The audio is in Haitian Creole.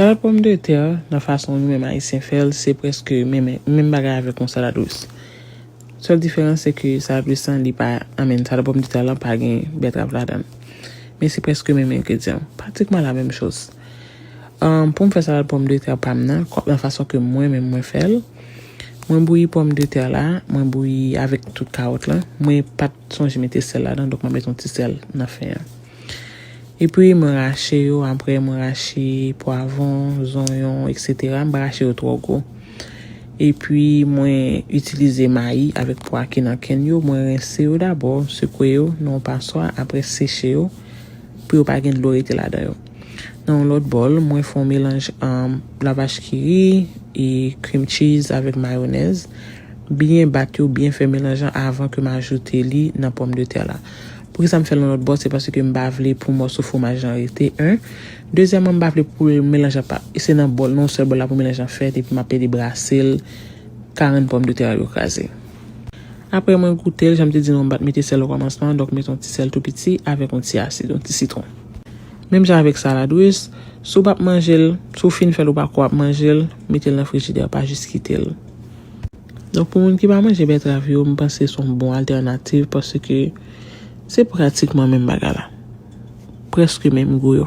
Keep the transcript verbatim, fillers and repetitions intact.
Salad pòmdetè, nan fason nou menm Ayisyen fè l, se prèske menm, menm bagay avèk yon salad ris. Sèl diferans se ke salad ris lan, li pa, I mean, salad pòmdetè lan pa gen bètrav ladan l. Men se prèske menm engredyan. Pratikman la menm choz. Um, pou m fè salad pòmdetè pa m nan, kò- nan fason ke mwen menm mwen fè l, mwen bouyi pòmdetè la, mwen bouyi avèk tout kawòt lan. Mwen pa t sonje mete sèl ladan, donk mwen met yon ti sèl nan fen an. Epi mwen rache yo, apre mwen rache pwavwon, zonyon, etsetera. M pa rache yo twò gwo. Epi mwen itilize mayi avèk pwa ki nan kenn yo. Mwen rense yo dabò, sekwe yo nan yon paswa, apre seche yo pou yo pa gen dlo rete ladan yo. Nan yon lòt bòl, mwen fè yon melanj um, lavach kiri e cream cheese avèk mayonèz. Byen bat yo, byen fè melanj lan avan ke m ajoute li nan pòmdetè la. Poukisa m fè l nan lòt bòl? Se paske m pa vle pou mòso fwomaj lan rete, en. Dezyèmman, m pa vle pou melanj lan pa, se nan bòl, nan yon sèl bòl la pou melanj lan fèt, epi m ap pede brase l, karann pòmdetè yo kraze. Apre mwen goute l, jan m te di nou, m pa t mete sèl okòmansman, donk mete yon ti sèl tou piti avèk yon ti asid, yon ti sitwon. Menm jan avèk salad ris, si w p ap manje l, si w fin fè l ou pa ko ap manje l, mete l nan frijidè, pa jis kite l. Donk pou moun ki pa manje bètrav yo, m panse se yon bon altènativ paske se pratikman menm bagay la. Prèske menm gou yo.